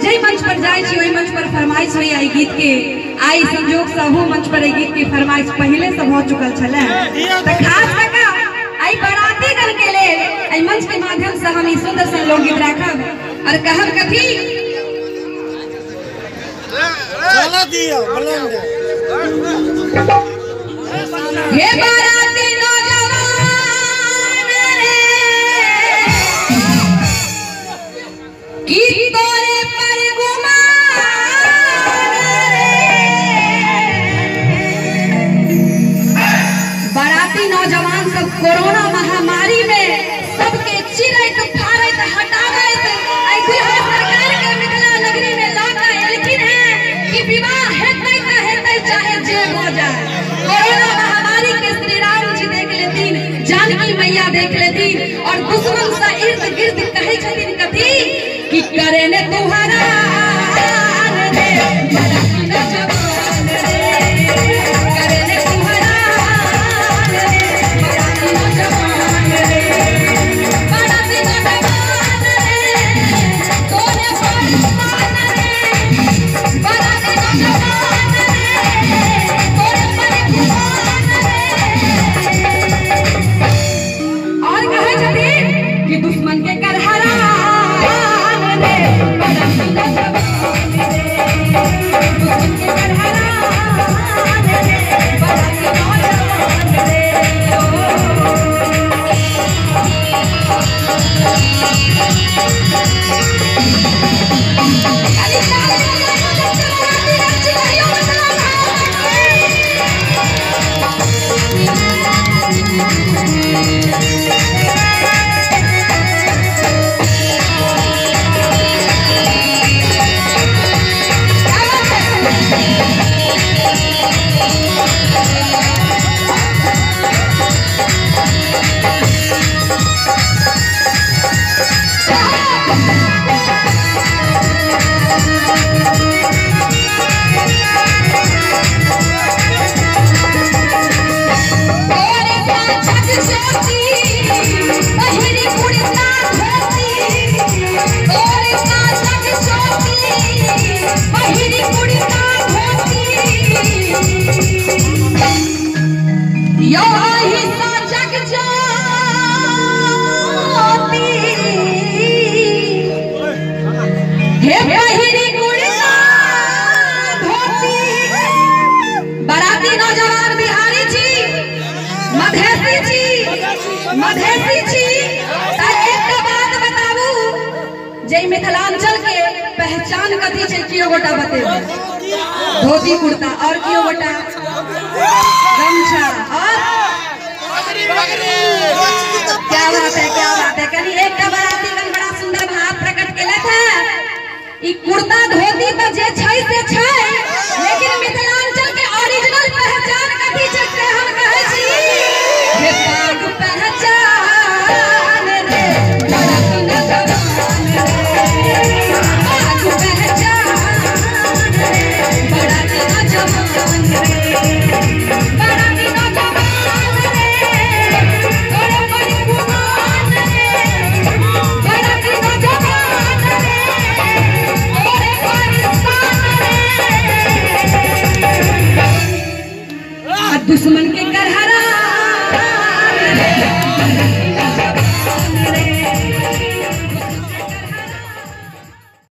जै मंच पर जाय छी ओहि मंच पर फरमाइश होइया एहि गीत के। आई संजोग से अहू मंच पर एहि गीत के फरमाइश पहले से भऽ चुकल छलै, तऽ खास कऽ कऽ एहि बरातीगण के लेल एहि मंच के माध्यम से हम ई सुंदर सन लोकगीत राखब और कहब कथी। हे बाराती नौजवान रे, की तोरे पर गुमान रे। बाराती नौजवान सब कोरोना महामारी में सबके चिरैत फाड़ैत हटाबैत एहि बिहार सरकार के मिथिला नगरी में लऽ कऽ एलखिन हैं कि विवाह हेतै तऽ हेतै चाहे जे भऽ जाए। कोरोना महामारी के श्री राम जी देख लेथिन, जानकी मैया देख लेथिन और दुश्मन से इर्द गिर्द कहै छथिन कथी कि करे ने तुहरा रे बाराती नौजवान रे, करे ने तुहरा रे बाराती नौजवान रे, बाराती नौजवान रे तोरे पर गुमान रे, बाराती नौजवान रे तोरे पर गुमान रे। और कहै छथिन कि दुश्मन के कर हरान रे बाराती नौजवान रे, दुश्मन के कर हरान रे बाराती नौजवान रे। खाली ताली बजाबू जब बाराती नाची कहियो मिथिला भारत के। क्या बात है? तोरे साझक ज्योति पहिरी कुर्ता धोती, तोरे साझक ज्योति पहिरी कुर्ता धोती, यौ अहि साझक ज्योति हे पहिरी कुर्ता धोती। बाराती नौजवान बिहारी छी, मधेसी छी, मधेसी छी, तऽ एकटा बात बताबू जे मिथिलांचल के पहचान कथी छै? कियो गोटा बतेबै? धोती कुर्ता और कियो गोटा गमछा और क्या बात है, क्या बात है। कनी एकटा बाराती गण बड़ा सुंदर भाव प्रकट केलथि है। ई कुर्ता धोती तऽ जे छै से छै,